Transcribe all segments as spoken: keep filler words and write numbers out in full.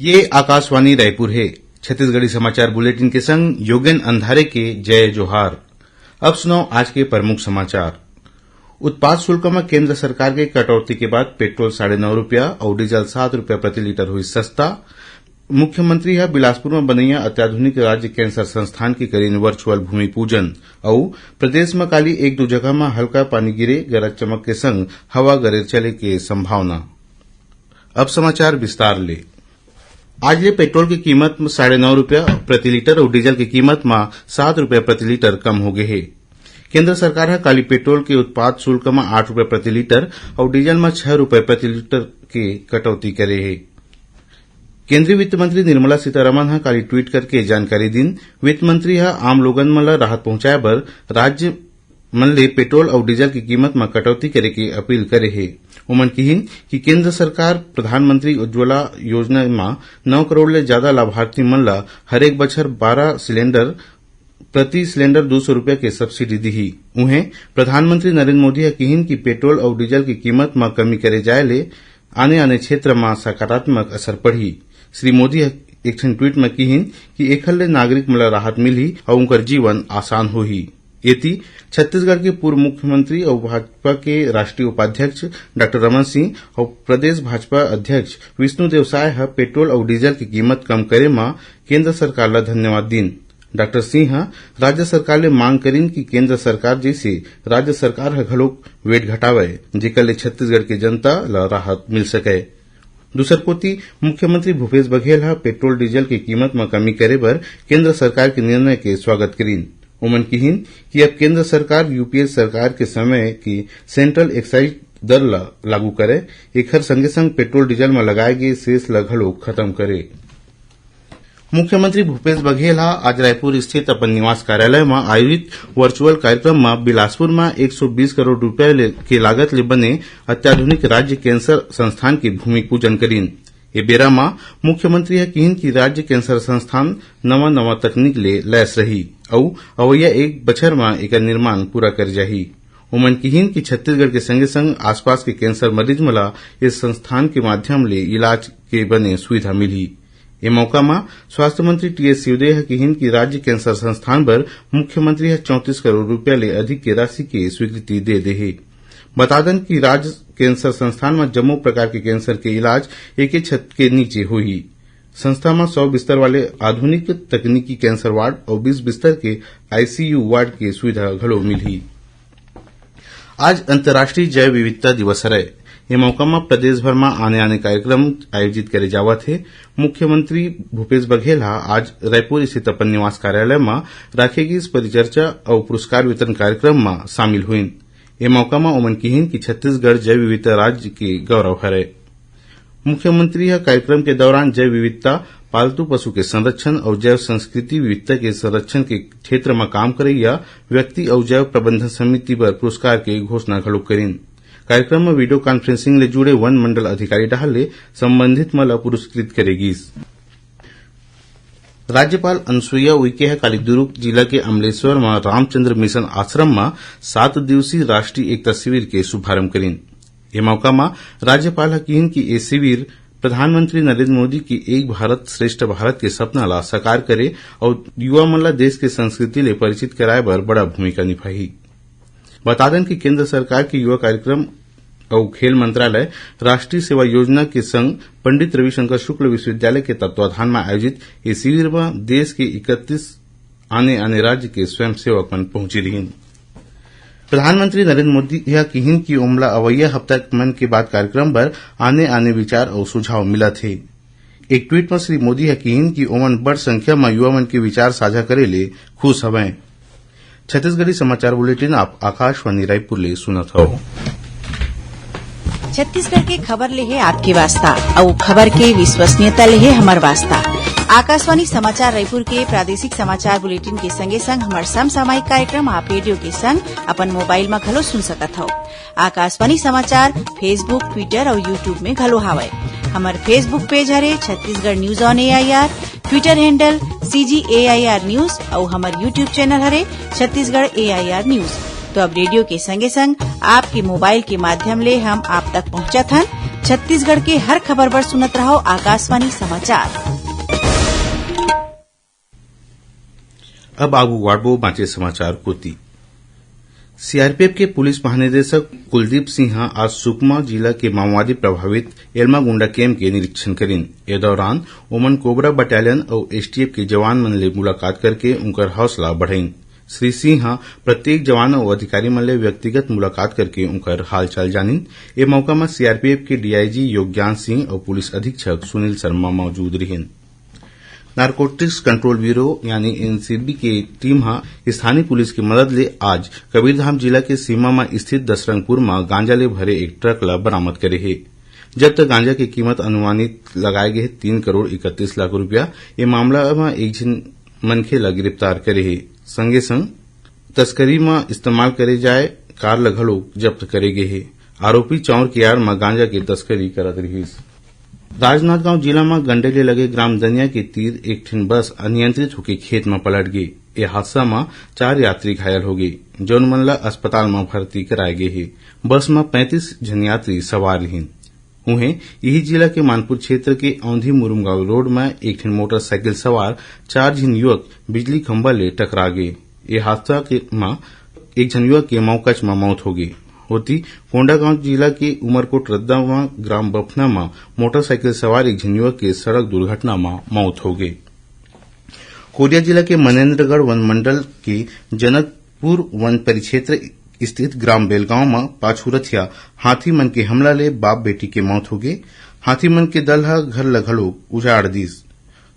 ये आकाशवाणी रायपुर हे। छत्तीसगढ़ी समाचार बुलेटिन के संग योगेन अंधारे के जय जोहार। अब सुनव आज के प्रमुख समाचार। उत्पाद शुल्क म केंद्र सरकार के कटौती के बाद पेट्रोल साढ़े नौ रुपया अउ डीजल सात रुपया प्रति लीटर हुई सस्ता। मुख्यमंत्री ह बिलासपुर म बनइया अत्याधुनिक राज्य कैंसर संस्थान के करीन वर्चुअल भूमि पूजन। अउ प्रदेश म काली एक दू जगह म हल्का पानी गिरे, गरज चमक के संग हवा गरेर चले के संभावना। अब समाचार विस्तार ले। आज ले पेट्रोल के कीमत म साढ़े नौ रुपया प्रति लीटर अउ डीजल के कीमत म सात रुपया प्रति लीटर कम हो गे हे। केंद्र सरकार ह काली पेट्रोल के उत्पाद शुल्क म आठ रुपया प्रति लीटर अउ डीजल म छह रुपया प्रति लीटर के कटौती करे हे। केंद्रीय वित्त मंत्री निर्मला सीतारमण ह काली ट्वीट करके जानकारी दिन। वित्त मंत्री ह आम लोगन मन ल राहत पहुंचाए बर राज्य मन ले पेट्रोल अउ डीजल के कीमत म कटौती करे के अपील करे हे। ओमन किहिन कि केंद्र सरकार प्रधानमंत्री उज्ज्वला योजना म नौ करोड़ ले जादा लाभार्थी मन ल हरेक बछर बारह सिलेंडर, प्रति सिलेंडर दू सौ रुपया के सब्सिडी दिही। उहें, प्रधानमंत्री नरेंद्र मोदी ह किहिन कि पेट्रोल अउ डीजल के कीमत म कमी करे जाय ले आने-आने क्षेत्र म सकारात्मक असर पड़ही। श्री मोदी ह एक ठन ट्वीट म किहिन कि एखर ले नागरिक मन ल राहत मिलही अउ उनकर जीवन आसान होही। एती, छत्तीसगढ़ के पूर्व मुख्यमंत्री अउ भाजपा के राष्ट्रीय उपाध्यक्ष डॉक्टर रमन सिंह अउ प्रदेश भाजपा अध्यक्ष विष्णुदेव साय ह पेट्रोल अउ डीजल के कीमत कम करे म केंद्र सरकार ल धन्यवाद दीन। डॉक्टर सिंह ह राज्य सरकार ले मांग करिन कि केंद्र सरकार जइसे राज्य सरकार ह घलोक वेट घटावय, जेकर ले छत्तीसगढ़ के जनता ल राहत मिल सकय। दूसर कोति, मुख्यमंत्री भूपेश बघेल ह पेट्रोल डीजल के कीमत म कमी करे बर केंद्र सरकार के निर्णय के स्वागत करिन। ओमन किहिन कि अब केंद्र सरकार यूपीए सरकार के समय के सेंट्रल एक्साइज दर ल लागू करे, एखर संगे संग पेट्रोल डीजल म लगाए गे सेस ल घलो खत्म करे। मुख्यमंत्री भूपेश बघेल ह आज रायपुर स्थित अपन निवास कार्यालय म आयोजित वर्चुअल कार्यक्रम म बिलासपुर म एक सौ बीस करोड़ रुपया ले, के लागत ले बने अत्याधुनिक राज्य कैंसर संस्थान के भूमि पूजन करिन। ए बेरा म मुख्यमंत्री ह किहिन कि राज्य कैंसर संस्थान नवा-नवा तकनीक ले लैस रही अउ अवइया एक बछर म एकर निर्माण पूरा कर जाही। ओमन किहिन कि छत्तीसगढ़ के संगे-संग आसपास के कैंसर मरीज मन ल ए संस्थान के माध्यम ले इलाज के बने सुविधा मिलही। ए मौका म स्वास्थ्य मंत्री टीएस सिंहदेव ह किहिन कि राज्य कैंसर संस्थान बर मुख्यमंत्री ह चौंतीस करोड़ रुपया ले अधिक के राशि के स्वीकृति दे दे हे। बता दन कि राज्य कैंसर संस्थान म जम्मो प्रकार के कैंसर के इलाज एके छत के नीचे होही। संस्था म सौ बिस्तर वाले आधुनिक तकनीकी कैंसर वार्ड अउ बीस बिस्तर के आईसीयू वार्ड के सुविधा घलो मिलही। आज अंतर्राष्ट्रीय जैव विविधता दिवस हरय। ए मौका म प्रदेश भर म आने-आने कार्यक्रम आयोजित करे जावत हे। मुख्यमंत्री भूपेश बघेल ह आज रायपुर स्थित अपन निवास कार्यालय म राखे गिस परिचर्चा अउ पुरस्कार वितरण कार्यक्रम म शामिल होइन। ए मौका म ओमन किहिन कि छत्तीसगढ़ जैव विविधता राज्य के गौरव हरय। मुख्यमंत्री ह कार्यक्रम के दौरान जैव विविधता, पालतू पशु के संरक्षण अउ जैव संस्कृति विविधता के संरक्षण के क्षेत्र म काम करइया व्यक्ति अउ जैव प्रबंधन समिति बर पुरस्कार के घोषणा घलोक करिन। कार्यक्रम म वीडियो कॉन्फ्रेंसिंग ले जुड़े वन मंडल अधिकारी डहार ले संबंधित मन ल पुरस्कृत करे गिस। राज्यपाल अनुसुईया उइके ह काली दुरूग जिला के अमलेश्वर म रामचंद्र मिशन आश्रम म सात दिवसीय राष्ट्रीय एकता शिविर के शुभारंभ करिन। ए मौका म राज्यपाल ह किहिन कि ए शिविर प्रधानमंत्री नरेंद्र मोदी के एक भारत श्रेष्ठ भारत के सपना ला साकार करे अउ युवा मन ला देश के संस्कृति ले परिचित कराए बर बड़ा भूमिका निभाही। बता देन कि केंद्र सरकार के युवा कार्यक्रम अउ खेल मंत्रालय, राष्ट्रीय सेवा योजना के संग पंडित रविशंकर शुक्ल विश्वविद्यालय के तत्वाधान म आयोजित ए शिविर म देश के इकतीस आने-आने राज्य के स्वयंसेवक मन पहुंचे रिहिन। प्रधानमंत्री नरेंद्र मोदी ह किहिन कि ओमला अवइया हफ्ता के मन की बात कार्यक्रम बर आने-आने विचार अउ सुझाव मिलत हे। एक ट्वीट म श्री मोदी ह किहिन कि ओमन बड़ संख्या म युवा मन के विचार साझा करे ले खुश हवंय। छत्तीसगढ़ी समाचार बुलेटिन आप आकाशवाणी रायपुर ले सुनत हव। छत्तीसगढ़ के खबर ले हे आपके वास्ता, अउ खबर के विश्वसनीयता ले हे हमर वास्ता। आकाशवाणी समाचार रायपुर के प्रादेशिक समाचार बुलेटिन के संगे संग हमर समसामयिक कार्यक्रम आप रेडियो के संग अपन मोबाइल म घलो सुन सकत हव। आकाशवाणी समाचार Facebook, Twitter अउ YouTube में घलो हावय। हमर Facebook पेज हरे Chhattisgarh news on AIR, Twitter handle CG AIR news अउ हमर YouTube चैनल हरे छत्तीसगढ़ एआईआर न्यूज। तो अब रेडियो के संगे संग आपके मोबाइल के माध्यम ले हम आप तक पहुंचत हन। छत्तीसगढ़ के हर खबर बर सुनत रहव आकाशवाणी समाचार। अब आगू बाढ़बो बांचे समाचार कोति। सीआरपीएफ के पुलिस महानिदेशक कुलदीप सिंह ह आज सुकमा जिला के माओवादी प्रभावित एलमागुंडा कैंप के निरीक्षण करिन। ए दौरान ओमन कोबरा बटालियन अउ एसटीएफ के जवान मन ले मुलाकात करके उंकर हौसला बढ़ाइन। श्री सिंह ह प्रत्येक जवान अउ अधिकारी मन ले व्यक्तिगत मुलाकात करके उंकर हालचाल जानिन। ए मौका म सीआरपीएफ के डीआईजी योगज्ञान सिंह अउ पुलिस अधीक्षक सुनील शर्मा मौजूद रिहिन। नारकोटिक्स कंट्रोल ब्यूरो यानी एनसीबी के टीम ह स्थानीय पुलिस के मदद ले आज कबीरधाम जिला के सीमा म स्थित दसरंगपुर म गांजा ले भरे एक ट्रक ल बरामद करे हे। जब्त गांजा के कीमत अनुमानित लगाए गे हे तीन करोड़ इकतीस लाख रुपया। ए मामला म एक झिन मनखे ल गिरफ्तार करे हे। संगे संग तस्करी म इस्तेमाल करे जाए कार ल घलो जब्त करे गे हे। आरोपी चांउर के आड़ म गांजा के तस्करी करत रिहिस। राजनांदगांव जिला म गंडई ले लगे ग्राम दनिया के तीर एक ठिन बस अनियंत्रित होके खेत म पलट गे। ए हादसा म चार यात्री घायल हो गे, जउन मन ल अस्पताल म भर्ती कराए गे हे। बस म पैंतीस झन यात्री सवार रिहिन। उहें, इही जिला के मानपुर क्षेत्र के औंधी मुरुमगांव रोड म एक ठिन मोटरसाइकिल सवार चार झिन युवक बिजली खंभा ले टकरा गे। ए हादसा के म एक झन युवक के मौकच म मौत हो गे। ओती, कोंडागांव जिला के उमरकोट रद्दा म ग्राम बफना म मोटरसाइकिल सवार एक झन युवक के सड़क दुर्घटना म मौत हो गे। कोरिया जिला के मनेन्द्रगढ़ वन मंडल के जनकपुर वन परिक्षेत्र स्थित ग्राम बेलगांव म पाछू रथिया हाथी मन के हमला ले बाप बेटी के मौत हो गे। हाथी मन के दल ह घर ल घलो उजाड़ दिस।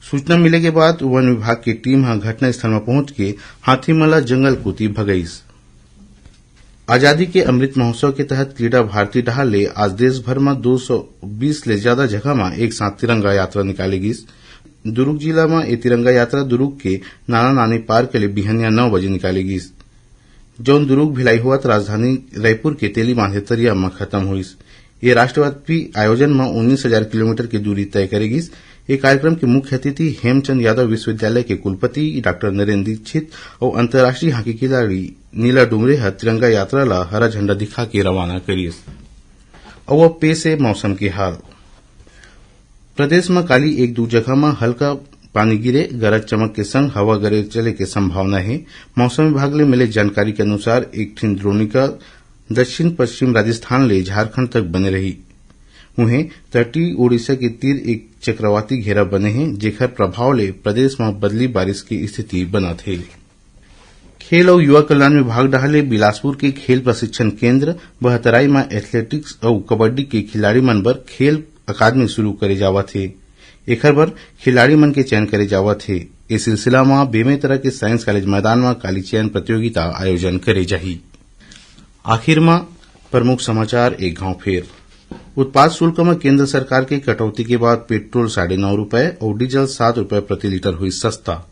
सूचना मिले के बाद वन विभाग के टीम ह घटनास्थल म पहुंच के हाथी मन ल जंगल कोति भगईस। आजादी के अमृत महोत्सव के तहत क्रीड़ा भारती डहार ले आज देश भर म दो सौ बीस ले ज्यादा जगह म एक साथ तिरंगा यात्रा निकाले गिस। दुरूग जिला म ए तिरंगा यात्रा दुरूग के नाना नानी पार्क ले बिहनिया नौ बजे निकाले गिस, जउन दुरूग भिलाई होवत राजधानी रायपुर के तेली बांधे तरिया म खत्म होइस। ये राष्ट्रव्यापी आयोजन म उन्नीस हजार किलोमीटर के दूरी तय करे गिस। ये कार्यक्रम के मुख्य अतिथि हेमचंद यादव विश्वविद्यालय के कुलपति डॉक्टर नरेंद्र दीक्षित अउ अंतर्राष्ट्रीय हॉकी खिलाड़ी नीला डुमरे ह तिरंगा यात्रा ल हरा झंडा दिखा के रवाना करिस। अउ अब पेश हे मौसम के हाल। प्रदेश म काली एक दू जगह म हल्का पानी गिरे, गरज चमक के संग हवा गरेर चले के संभावना हे। मौसम विभाग ले मिले जानकारी के अनुसार, एक ठिन द्रोणिका दक्षिण पश्चिम राजस्थान ले झारखंड तक बने रही। उहें, तटीय ओडिशा के तीर एक चक्रवाती घेरा बने हे, जेकर प्रभाव ले प्रदेश म बदली बारिश के स्थिति बनत हे। खेल अउ युवा कल्याण विभाग डहार ले बिलासपुर के खेल प्रशिक्षण केंद्र बहतराई म एथलेटिक्स अउ कबड्डी के खिलाड़ी मन बर खेल अकादमी शुरू करे जावत हे। एखर बर खिलाड़ी मन के चयन करे जावत हे। ए सिलसिला म बेमेतरा के साइंस कॉलेज मैदान म काली चयन प्रतियोगिता आयोजन करे जाही। आखिर म प्रमुख समाचार एक घांव फेर। उत्पाद शुल्क म केंद्र सरकार के कटौती के बाद पेट्रोल साढ़े नौ रुपए अउ डीजल सात रुपए प्रति लीटर हुई सस्ता।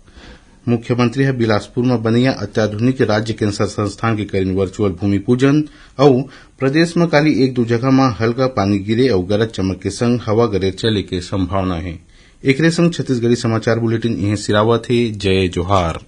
मुख्यमंत्री ह बिलासपुर म बनइया अत्याधुनिक राज्य कैंसर संस्थान के करिन वर्चुअल भूमि पूजन अउ प्रदेश म काली एक दू जगह म हल्का पानी गिरे अउ गरज चमक के संग हवा गरेर चले के संभावना हे। एकरे संग छत्तीसगढ़ी समाचार बुलेटिन इहें सिरावत हे। जय जोहार।